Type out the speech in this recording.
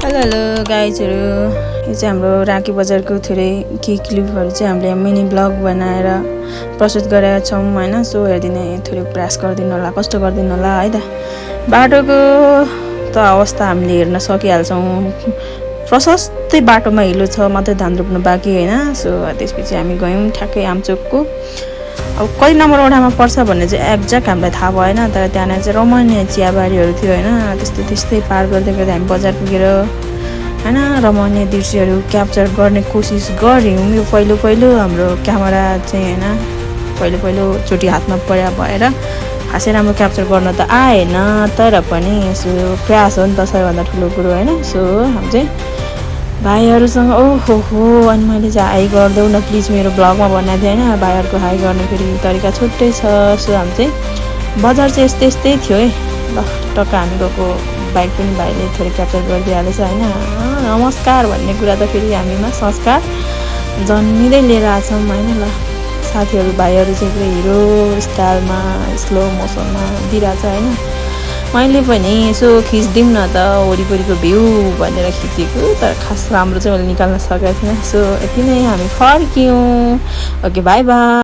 Hello गाइजहरु, यो चाहिँ हाम्रो राँकी बजारको थोरै के क्लिपहरु चाहिँ हामीले मिनी ब्लग बनाएर प्रस्तुत गरेका छौं हैन। सो हेर्दिने थोरै प्रयास गर्दिनु होला, कष्ट गर्दिनु होला है त। बाटोको त अवस्था हामीले हेर्न सकिहाल्छौं। प्रशस्तै बाटोमा हिलो छ, मात्रै धान रोप्नु बाँकी हैन। सो त्यसपछि हामी गयौं ठ्याक्कै आमचोकको। अब कति नम्बर वडामा पर्छ भन्ने चाहिँ एक्ज्याक्ट हामीलाई थाहा भएन, तर त्यहाँ चाहिँ रमणीय चियाबारीहरू थियो हैन। त्यस्तै पार गर्दै गर्दै हामी बजार पुगेर हैन रमणीय दृश्यहरू क्याप्चर गर्ने कोसिस गर्यौं। यो पहिलो हाम्रो क्यामेरा चाहिँ हैन पहिलो चोटी हातमा पर्या भएर खासै राम्रो क्याप्चर गर्न त आएन, तर पनि यसो प्रयास हो नि त सबैभन्दा ठुलो कुरो हैन। सो हामी चाहिँ भाइहरुसँग ओहो अनि मैले चाहिँ हाई गर्दै न प्लिज मेरो ब्लगमा भन्ने थिएँ हैन। भाइहरुको हाई गर्ने फेरि तरिका छुट्टै छ। सो हामी चाहिँ बजार चाहिँ यस्तै थियो है। ल टक्क हामी गएको बाइक पनि भाइले थोरै क्याप्चर गरिदिइहालेछ हैन। नमस्कार भन्ने कुरा त फेरि हामीमा संस्कार जन्मिँदै लिएर आछौं हैन। ल साथीहरु भाइहरु चाहिँ पुरै हिरो स्टाइलमा स्लो मोसनमा दिइराछ हैन। मैले पनि यसो खिच्दिम न त वरिपरिको भ्यू भनेर खिचेको, तर खास राम्रो चाहिँ मैले निकाल्न सकेको थिएन। सो यति नै, हामी फर्क्यौं। Okay, bye bye.